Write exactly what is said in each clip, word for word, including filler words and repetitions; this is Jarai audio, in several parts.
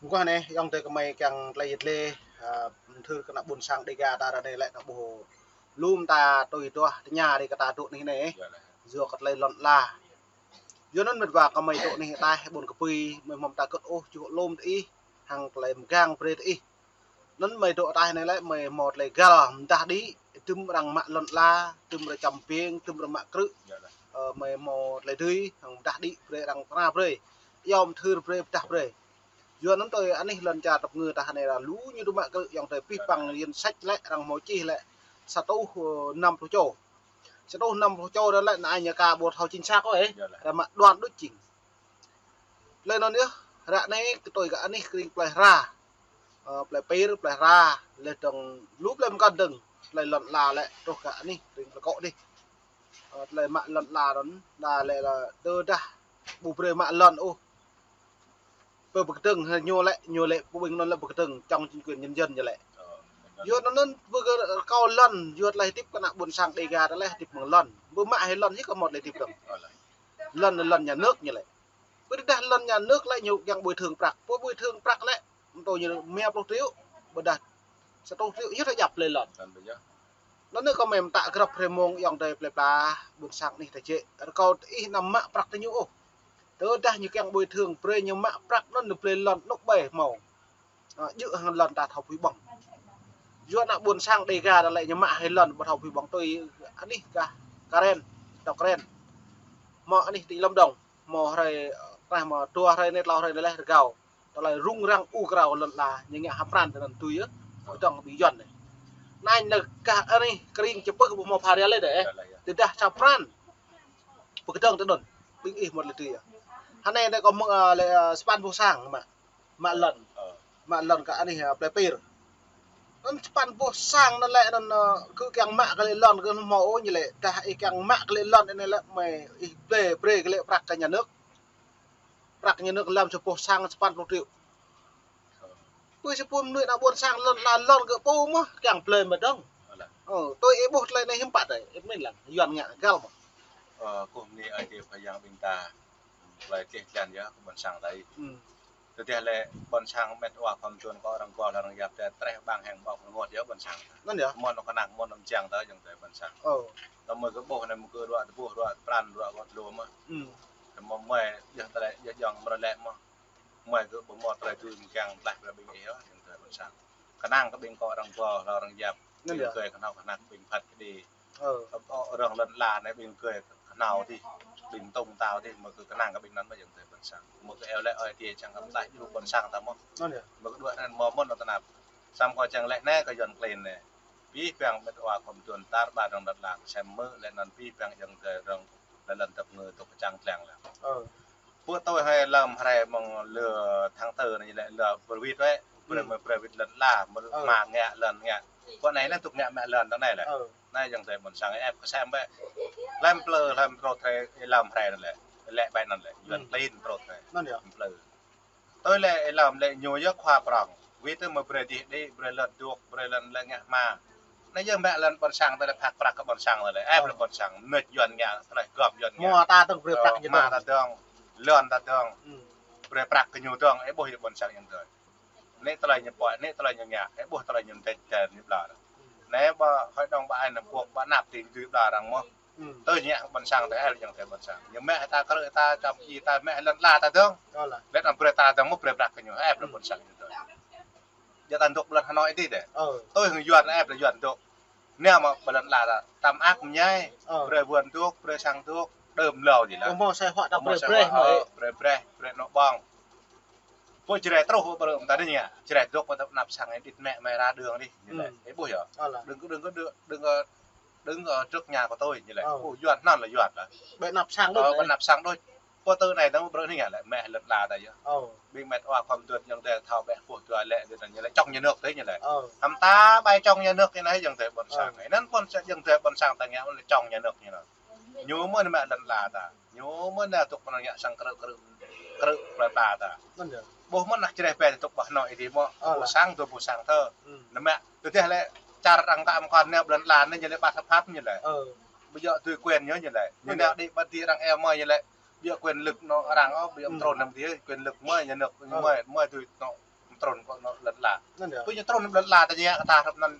Mơguah anai, ayŏng adơi gơmơi kiăng tơlơi yet lĕ, a, mơthưr kơ ană ƀôn sang Dêga ta ră anai lĕ ană ƀuh lŏm ta tui tuah tơña rai kơ ta dŏ anih anai. Yơh lah. Yua kơ tơlơi lŏn ala. Yua anŭn mĕt wa gơmơi dŏ anih ataih ƀôn kơpui, mơi hmâo ta kơt ôh čuh lŏm tơ ih, hăng tơlơi mơgang brơi tơ ih. Anŭn mơi dŏ ataih anai lĕ mơi hmâo tơlơi găl mơdah đĭ, tơm arăng mă lŏn ala, tơm arăng čăm ƀing, tơm arăng mă krư̆. Yơh lah. Ơ, mơi hmâo tơlơi dưi, hăng mơdah đĭ brơi arăng pơkra brơi. Yom thưr brơi, pơdah brơi. Yua anŭn tui anih lŏn čar tơpơngư ta anai lah lu ñu dŏ mă krư̆, ayŏng adơi pih păng danh sách lĕ arăng hmâo čih lĕ sa rơtuh, ơ, năm pluh čô. Sa rơtuh năm pluh čô đa lĕ anai ñu ka ƀu thâo chính xác ôh, ơ. Yơh lah. Arăng mă đoan đôč jing. Lĕ anŭn yơh, ră anai kơ tui kơ anih kring plơi Hra. Ơ, plơi Pir, plơi Hra, lĕ dơ̆ng lu plơi mơkăn dơ̆ng, tơlơi lŏn ala lĕ truh kơ anih kring plơi Kŏ dih. Ơ, tơlơi mă lŏn ala anŭn, đa lĕ lah tơdah ƀu brơi mă lŏn ôh. Pơ pơkơdơ̆ng hă ñu lĕ, ñu lĕ pơƀing anŭn lĕ pơkơdơ̆ng čŏng chính quyền nhân dân ñu lĕ. Yua anŭn anŭn pơkơ rơkâo lŏn, yua tơlơi hơdip kơ ană ƀôn sang Dêga tơlơi hơdip mơ̆ng lŏn. Ƀu mă hĭ lŏn hĭ kơ hmâo tơlơi hơdip dơ̆ng. Lŏn, lŏn nhà nước ñu lĕ. Ƀơi tơdah lŏn nhà nước lĕ ñu kiăng bồi thường prăk. Pơ bồi thường prăk lĕ, mơ̆ tơ ñu rơma pluh triệu, ƀôdah sa rơtuh triệu, yua tơlơi djăp lĕ lŏn. Anŭn yơh. Anŭn anai kơ mơi mơtă grăp hrơi mông ayŏng adơi plơi pla ƀôn sang anih ta jĕ. Rơkâo ih anăm mă prăk tơ ñu ôh. Tơdah ñu kiăng bồi thường brơi ñu mă prăk anŭn ñu brơi lŏn anŭk ƀai hmâo. Ơ, djơ̆ hăng lŏn ta thâo pui ƀơ̆ng. Yua ană ƀôn sang Dêga đa lĕ ñu mă hĭ lŏn ƀu thâo pui ƀơ̆ng tui anih kah Karen, tŏk Karen. Hmâo anih tỉnh Lâm Đồng, hmâo hrơi, ơ, tơlơi hmâo dua hrơi anai, tlâo hrơi anai lĕ rơgao. Tơlơi rŭng răng ur krao lŏn ala, ñu ngă ha pran tơ anŭn tui yơh. Pơkơdơ̆ng ƀing Yuan anai. Anai lĕ kah anih kring čơpưh ƀu hmâo pha rial lĕ đeh. Tơdah sa pran. Pơkơdơ̆ng tơ anŭn. Ƀing ih mơ̆t lĕ tui yơh. Hơnai anai kơ mơ̆ng, ơ, lĕ, ơ, sapăn boh sang mă. Mă lŏn. Mă lŏn kơ anih, ơ, plơi Pir. Anŭn sapăn boh sang anŭn lĕ anŭn, ơ, kơ kiăng mă kơ lĕ lŏn kơ hmâo ôh ñu lĕ. Dah ih kiăng mă kơ lĕ lŏn anai lĕ mơi ih brơi, brơi kơ lĕ prăk kơ nhà nước. Prăk nhà nước lăm sa boh sang sapăn pluh triệu. Pơ sa boh mơnuih ană ƀôn sang lŏn, lŏn, lŏn kơ pô mơ̆ kiăng blơi mơ̆ dơ̆ng. Ơ, tui ih ƀuh tơlơi anai hiư̆m pă tơi, ih mĭn lăng, Yuan ngă găl mơ̆. Ơ, kơkuh bơni Ơi Adai Khua Yang ƀing ta, tơlơi tih tlan yơh, kơ ƀôn sang ta ih. Tơdah lĕ ƀôn sang mĕt wa khŏm čun kơ arăng gol arăng yap tơ treh ƀang heng ƀok rơngot yơh ƀôn sang. Anŭn yơh. Mơ̆n anŏ kơnang, mơ̆n anŏ mơjang tơ ayŏng adơi ƀôn sang. Ơ. Tơmơi kơ ƀuh anai mơ̆ kơ dua tơbuh, dua pran, dua gŏt lu mơ̆. Tơmơi mơi, yơh tơlơi, yơh jŏng mơ̆ lĕ mơ̆. Mơi kơ ƀu hmâo tơlơi tui mơ̆ kiăng tlaih brơi ƀing ih yơh, ayŏng adơi ƀôn sang. Kơnang kơ ƀing kâo arăng gol, arăng yap. Anŭn yơh. Ƀing gơ̆ kơnang kơ ƀing phat kơđi. Ơ. Ơ, arăng lŏn ala anai ƀing gơ̆ kơnao dih, ƀing tŭng tao dih, mơi kơ kơnang kơ ƀing anŭn mơ̆ ayŏng adơi ƀôn sang. Mơi kơ eo lĕ Ơi Adai čang kơ mơ̆ tlaih djru ƀôn sang ta mơ̆. Anŭn yơh. Mơi kơ dua anŭn mơ̆ mơ̆n anŏ tơnap. Samơ̆ kâo čang lĕ anai kơ Yuan klin anai. Abih bang mĕt wa khŏm čun tar ƀar arăng lŏn ala, sem mơ̆ lĕ anŭn abih bang ayŏng adơi arăng lŏn tơpơngư tŭk čang tlang lăng. Ơ. Pơ tui hơi lăm hrơi mơ̆ng lơ tháng tư anai lĕ lơ brơi wĭt wĕ, brơi mơi brơi wĭt lŏn ala, mơi mă ngă lŏn ngă. Pơ anai anŭn tŭk ngă mă lŏn tơ anai lĕ. Ơ. Anai ayŏng adơi ƀôn sang ĕp kơ sem wĕ. Lăm plư, lăm trôt hrơi, lăm hrơi anŭn lĕ. Lĕ ƀai anŭn lĕ, Yuan klin trôt hrơi. Anŭn yơh. Lăm plư. Tui lĕ lăm lĕ ñu yơh khua prŏng. Wĭt tơ mơi brơi dih đĭ, brơi lŏn dŏ, brơi lŏn lĕ ngă hma. Anai yơh mă lŏn ƀôn sang tơ lĕ phak prăk kơ ƀôn sang tơ lĕ. Ĕp lĕ ƀôn sang, mơnuih Yuan ngă, tơlơi gŏp Yuan ngă. Hma ta dơ̆ng brơi prăk ñu dơ̆ng. Lŏn ta dơ̆ng. Brơi prăk kơ ñu dơ̆ng, ĕp ƀuh yơh ƀôn sang ayŏng adơi. Anai tơlơi ñu pơhiăp, anai tơlơi ñu ngă, ĕp ƀuh tơlơi ñu tĕč tơl ñu ƀlŏr. Anai ƀă hơi dŏng ƀă ai năm pŏk, ƀă năp tĭng tui ƀlŏr arăng mơ̆. Tui ñu ngă ƀôn sang tơ ĕp lĕ ayŏng adơi ƀôn sang. Ñu mă ta krư̆ ta, čăm ih ta, mă lŏn ala ta dơ̆ng. Lĕ anăm brơi ta dơ̆ng mơ̆ brơi prăk kơ ñu, ĕp lĕ ƀôn sang ñu tui. Djơ̆ ta dŏ ƀơi lŏn Hà Nội dih deh. Tui hăng Yuan ĕp lĕ Yuan dŏ. Anai mơ̆ ƀơi lŏn ala ta, tam ak mơñai, brơi wơ̆n dŏ, brơi sang dŏ, đơm lâo dih lah. Ƀu hmâo sai huă ta brơi brơi mơ̆. Brơi brơi, brơi anŏ ƀơ̆ng. Pô Jrai truh ƀơi lŏn ta dih ñu ngă. Jrai dŏ ƀơi ta năp sang dih mă mă ra đường dih. Ñu lĕ. Ĕp ƀuh yơh. Đơ̆ng kơ, đơ̆ng kơ, đơ̆ng kơ, đơ̆ng kơ trước nhà của tôi ñu lĕ. Ơ. Ơ, Yuan anŭn lĕ Yuan lah. Ƀơi năp sang đôč. Ơ, ƀơi năp sang đôč. Pơ tơ anai dơ̆ng brơi anai ngă lĕ mă lŏn ala ta yơh. Ƀing mĕt wa khŏm čun ayŏng adơi thâo ƀĕ pô dua lĕ, dua anŭn ñu lĕ čŏng nhà nước tơ ñu lĕ. Hăm ta ƀai čŏng nhà nước ñu anai ayŏng adơi ƀôn sang. Anŭn ƀôn sang ayŏng adơi ƀôn sang ta ngă mơ̆ lĕ čŏng nhà nước ñu anŭn. Ñu mơ̆n mă lŏn ala ta. Ñu mơ̆n nao tŭk mơ̆n ngă sang krư̆ krư̆ krư̆ plơi pla ta. Ƀuh mơ̆n ană Jrai ƀĕ tŭk ƀơi Hà Nội dih mơ̆. Ƀuh sang tơ, ƀuh sang tơ. Anai mă tơdah lĕ čar arăng ta mơkŏn nao ƀơi lŏn ala anai ñu lĕ ƀă thâo phap ñu lĕ. Ƀu djơ̆ tui quyền ñu ñu lĕ. Ñu nao đĭ ƀơi dih arăng eo mơi ñu lĕ. Ƀu djơ̆ quyền lực anŏ arăng ôh, ƀu djơ̆ trôn năm dih, quyền lực mơi nhà nước ñu mơi, mơi tui anŏ trŭn kơ anŏ lŏn ala. Anŭn yơh. Ƀing ñu trŭn lŏn ala ta ñu ngă kơ ta hrup anŭn.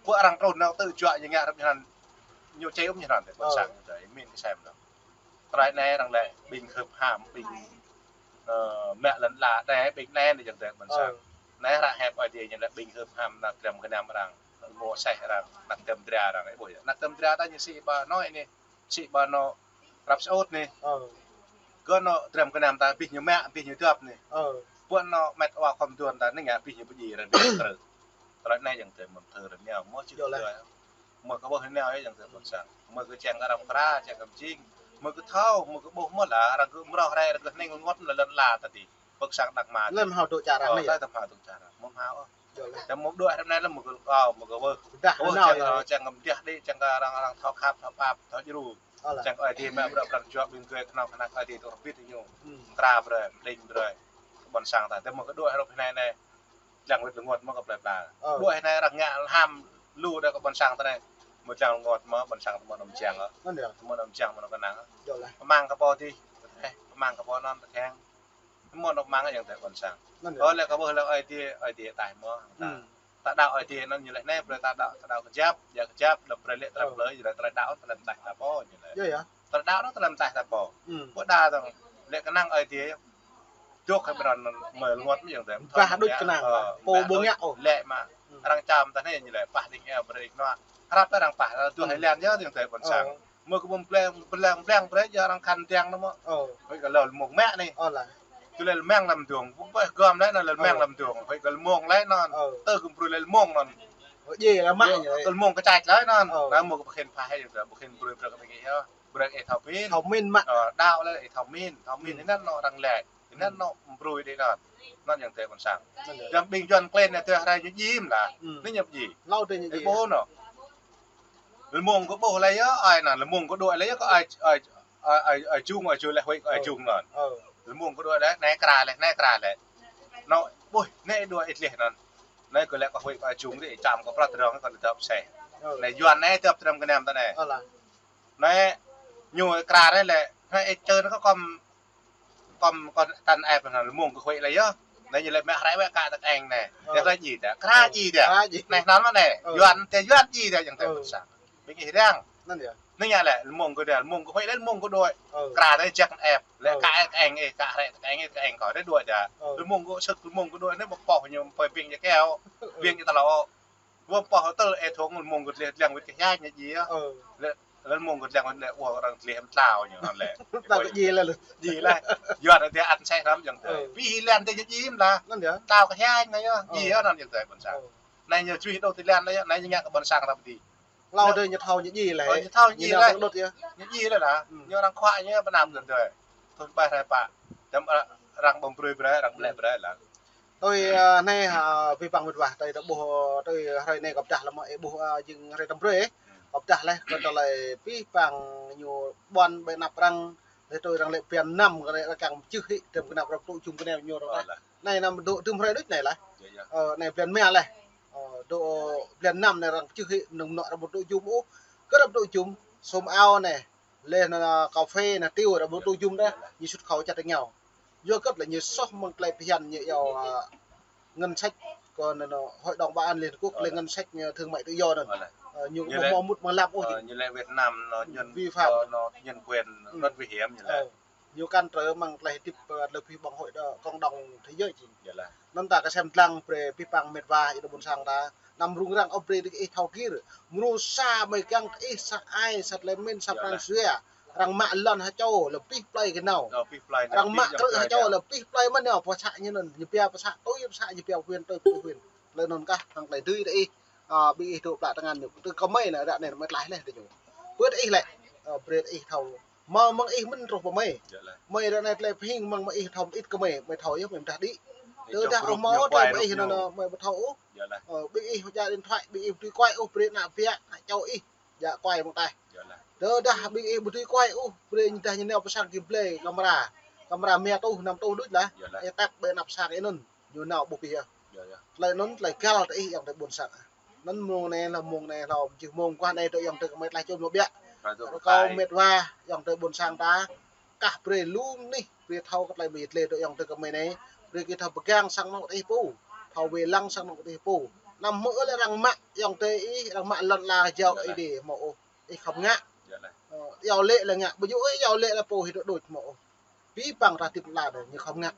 Ƀu arăng trŭn anŏ tơjuă ñu ngă hrup anŭn. Ñu čem ñu anŭn tơ ƀôn sang tơ, min kơ sem anŭn. Tơlơi anai arăng lĕ ƀing hưp ham, ƀing, ơ, mă lŏn ala anai, ƀing anai anai jing tơ ƀôn sang. Anai ră hep Ơi Adai ñu lĕ ƀing hưp ham, ană tơdram gơnam arăng, mơ̆ seh arăng, ană tơdram dra arăng, ih ƀuh yơh. Ană tơdram dra ta ñu sĭ ƀă anŏ anai, sĭ ƀă anŏ răp sơut anai. Gơ̆ anŏ tơdram gơnam ta abih ñu mă, abih ñu dŏp anai. Ƀuh anŏ met wa khŏm duôn ta anai ngă abih ñu pơdjai arăng abih ñu krư̆. Tơlơi anai jing tơ mơ̆n thơ arăng ñu, mơ̆ čih tơlơi. Mơ̆ kơ ƀuh anai yơh jing tơ ƀôn sang. Mơ̆ kơ čang kơ arăng pơkra, čang kơ mjing. Mơ̆ kơ thâo, mơ̆ kơ ƀuh mơ̆ lah, arăng kơ mrâo rai, arăng kơ hning ngot lŏn ala ta ti. Ƀôn sang đak ma. Lĕ mơhao dŏ čar arăng anai yơh. Lĕ ta mơhao dŏ čar arăng. Mơ̆ mơhao. Jơ̆ lĕ. Tơ mơ̆ dŏ hrăm anai lĕ mơ̆ kơ kâo, mơ̆ kơ ƀuh. Dah ƀuh anai čang, yơh. Čang kơ mdah đĭ, čang kơ arăng, arăng thâo khăp, thâo pap, thâo djru. Ơ lah. Čang Ơi Adai mă bruă arăng juă ƀing gơ̆ kơnơ̆ng kơnăk Ơi Adai tŭ rơbit ñu. Mkra brơi, mđing brơi. Ƀôn sang ta, tơ mơ̆ kơ dŏ hrăm anai anai. Lăng wĭt lơngot mơ̆ kơ plơi pla. Ơ. Dŏ anai arăng ngă ham lu đa kơ ƀôn sang ta anai. Mơ̆ lăng lơngot mơ̆ ƀôn sang ta mơ̆ anăm čang ơ. Anŭn yơh. Mơ̆ anăm čang mơ̆ anăm kơnang ơ. Jơ̆ lah. Amăng kơ pô ti, eh, amăng kơ pô anŭn ta kheng. Mơ̆ anŭn amăng jing tơ ƀôn sang. Anŭn yơh. Ơ lĕ kơ ƀuh lĕ Ơi Adai, Ơi Adai taih mơ̆. Ta, ta đaŏ Ơi Adai anŭn ñu lĕ anai, brơi ta đaŏ, ta đaŏ kơjăp, djă̱ kơjăp, đăm brơi lĕ tơlơi plơi, ñu lĕ tơlơi đaŏ, tơlơi mơtaih ta pô, ñu lĕ. Yơh yơh. Tơlơi đaŏ anŭn tơlơi mơtaih ta pô. Ƀôdah dơ̆ng lĕ kơnang Ơi Adai. Dŏ hai ƀrăn mơ̆ lơngot mơ̆ jing tơ. Bah đôč kơnang. Ơ, pô ƀu ngă ôh. Lĕ mă. Arăng čăm ta anai ñu lĕ pah đing eo brơi ik noa. Hrăp ta arăng pah, dŏ hai lăn yơh jing tơ ƀôn sang. Mơ̆ kơ ƀơ̆ng plĕng, plĕng, plĕng brơi yơh arăng khăn tiang anŭn mơ̆. Hơi kơ lơ lơmông mă anai. Ơ lah. Tui lĕ lơmông lăm dŏng, ƀu ƀuh gom lĕ anŭn lơmông lăm dŏng. Hơi kơ lơmông lĕ anŭn. Tơ kơ brơi lĕ lơmông anŭn. Ơ, djai lah mă ñu. Lơmông kơčăč lĕ anŭn. Anŭn mơ̆ kơ pơkhen pah hơi jing tơ, pơkhen brơi brơi kơ ƀing ih yơh. Brơi ih thâo pin. Thâo min mă. Ơ, đaŏ lĕ ih thâo min, thâo min anŭn anŏ arăng lĕ. Anŭn anŏ brơi đĭ anŭn. Anŭn jing tơ ƀôn sang. Anŭn yơh. Jing ƀing Yuan klĕn anai tơ hrơi ñu djim lah. Anai ñu djim. Hlâo tơ ñu djim. Ih ƀuh anŭn. Lơmông kơ ƀuh lĕ yơh, ơi anŭn, lơmông kơ dŏ lĕ yơh, kơ ơi, ơi, ơi, ơi, ơi jung, ơi jung lĕ, huĭ kơ ơi jung anŭn. Lơmông kơ dŏ lĕ, anai kra lĕ, anai kra lĕ. Anŏ, ƀuh, anai dŏ ih lĕ anŭn. Anai kơ lĕ kơ huĭ kơ ơi jung dih, čăm kơ prăt rong kơ dŏ pơseh. Anai Yuan anai dŏ tơdram gơnam ta anai. Anai ñu kra anai lĕ, anai ih čơ anai kơ kŏm, kŏm kơ tăn ep anŭn lơmông kơ huĭ lĕ yơh. Anai ñu lĕ mă hrĕ wĕ kă tơ kơeng anai. Yơh kra djai dơ̆, kra djai dơ̆. Kra djai. Anai hnal mơ̆ anai. Yuan tơ Yuan djai dơ̆ jing tơ ƀôn sang. Ƀing ih răng. Anŭn yơh. Anai ngă lĕ lơmông kơ dơ̆, lơmông kơ huĭ lĕ lơmông kơ dŏ. Kra tơ jăk ep. Lĕ kă tơ kơeng ih, kă hrĕ tơ kơeng ih, tơ kơeng kâo. Anai dŏ dơ̆. Lơmông kơ sưk, lơmông kơ dŏ anai ƀu pơh ñu pơbing jăk eo. Bing jăk tơlâo. Ƀu pơh tơl ih thŏng lơmông kơ dleh dlăng wĭt kơ hiañ ñu djai yơh. Lĕ, lĕ lơmông kơ dlăng wĭt lĕ ua arăng dleh mơ̆ tlao ñu anŭn lĕ. Tlao kơ djai lĕ lu. Djai lĕ. Yuan tơ ăn seh hrăm jing tơ. Pi hi lĕ tơ ñu djim lah. Anŭn yơh. Tlao kơ hiañ anai yơh. Djai yơh anŭn jing tơ ƀôn sang. Anai ñu čuih đôč tơ lĕ anai yơh, anai ñu ngă kơ ƀôn sang răm ti. Hlâo tơ ñu thâo ñu djai lĕ. Ơ, ñu thâo ñu djai lĕ. Ñu djai lĕ lah. Ñu arăng khuă ñu pơnam kơ tơ. Thun ƀai hrơi pă. Čăm arăng ƀơ̆ng brơi brơi, arăng ƀlĕ brơi lah. Tui, ơ, anai, ơ, abih bang mĕt wa, tui ta ƀuh, tui hrơi anai kơ pơdah lăm mơ̆, ih ƀuh, ơ, jing hrơi tăm brơi, ơ. Kơ pơdah leh, kơ tơlơi abih bang ñu ƀuăn ƀơi anăp arăng, leh tui arăng lĕ blan năm, kơ arăng kiăng pơčeh hĭ, tơdram gơnam arăng tŭ jum kơ anai ñu arăng leh. Anai năm dŏ tơm hrơi đôč anai lah. Ơ, anai blan rơma leh. Ơ, dŏ blan năm anai arăng pơčeh hĭ, mơnơ̆ng mơnŏ arăng ƀu tŭ jum ôh, kơ arăng tŭ jum, sum ao anai. Leh anŭn kơphê anŭn, tiu, arăng ƀu tŭ jum đah, ñu sut khâu čăt tơ ñu. Yua kơ lĕ ñu soh mơ̆ng tơlơi phiăn ñu iâu, ơ, ngân sách kơ anŭn, ơ, Hội đồng Bảo an Liên Hợp Quốc, lĕ ngân sách, ơ, thương mại tự do anŭn. Ơ, ñu ƀu hmâo mŭt mơ̆ng lăm ôh. Ơ, ñu lĕ Việt Nam anŭn vi phạm, anŭn nhân quyền rất nguy hiểm ñu lĕ. Ơ, ñu cản trở mơ̆ng tơlơi hơdip, ơ, tơlơi pơhiăp ƀơ̆ng hội, ơ, cộng đồng thế giới jing. Anŭn ta kơsem dlăng brơi abih bang mĕt wa ih dŏ ƀôn sang ta. Anăm rŭng răng ôh, brơi đĭ ih thâo gir. Mơnuih sa mơi kiăng kơ ih sa ai, sa tơlơi min, sa prăng sua. Arăng mă lŏn ha čô, lĕ abih plơi kơ nao. Arăng mă krư̆ ha čô, lĕ abih plơi mơ̆ nao, pơ să ñu anŭn, ñu pia pơ să, tui pơ să, ñu pia huyện, tui pơ huyện. Lĕ anŭn kah, hăng tơlơi dưi đĭ ih, ơ, ƀing ih dŏ plă tơngan ñu. Tui kơmơi anai, ră anai mơi tlaih leh tơ ñu. Pơ đĭ ih lĕ, ơ, brơi đĭ ih thâo. Mơ̆ mơ̆ng ih mơ̆n truh pơ mơi. Mơi ră anai tơlơi pơhing mơ̆ng mơi ih thâo mơit kơ mơi, mơi thâo yơh mơi mơdah đĭ. Tơdah ôh mơ̆ tơlơi mơi ih anŭn mơi ƀu thâo ôh. Ơ, ƀing ih hơjă điện thoại, ƀing ih ƀu tui kuai ôh, brơi ană ƀiă, ană čô ih, djă kuai mơ̆ng taih. Tơdah ƀing ih ƀu tui kuai ôh, brơi ñu dah ñu nao pơ sang kơ blơi camera. Camera rơma rơtuh, năm rơtuh đôč lah. Ih tep ƀơi anăp sang ih anŭn, ñu nao ƀuh ih yơh. Tơlơi anŭn tơlơi găl tơ ih ayŏng adơi ƀôn sang. Anŭn mông anai lah, mông anai lah, jing mông kơ anai tơ ayŏng adơi kơmơi tlaih čô mơ̆ biă. Rơkâo mĕt wa ayŏng adơi ƀôn sang ta, kah brơi lu mơnuih, brơi thâo kơ tơlơi mơi yơh tơlơi tơ ayŏng adơi kơmơi anai, brơi kơ thâo pơgang sang anŏ tơ ih pô. Thâo wai lăng sang anŏ tih pô. Anăm hmư̆ lĕ arăng mă ayŏng adơi ih, arăng mă lŏn ala jao ih đĭ hmâo ôh. Ih khŏm ngă. Ơ, iâu laĭ lĕ ngă, ƀu djơ̆ ôh iâu laĭ lĕ pô hĭ dŏ đôč hmâo ôh. Abih bang arăng hơdip lŏn ala anai ñu khŏm ngă.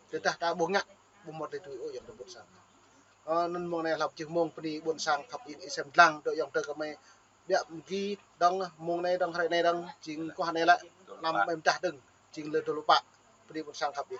Tơdah ta ƀu ngă, ƀu hmâo tơlơi tui ôh ayŏng adơi ƀôn sang. Ơ, anŭn mông anai hlăm jơh mông bơni ƀôn sang khăp ing ih sem lăng, dŏ ayŏng adơi gơmơi. Biă mơgi dơ̆ng, mông anai dơ̆ng, hrơi anai dơ̆ng, jing kơkuh anai lĕ, anăm mơ̆ng tah dơ̆ng, jing lơ dua pluh pă, bơni ƀôn sang khăp ing.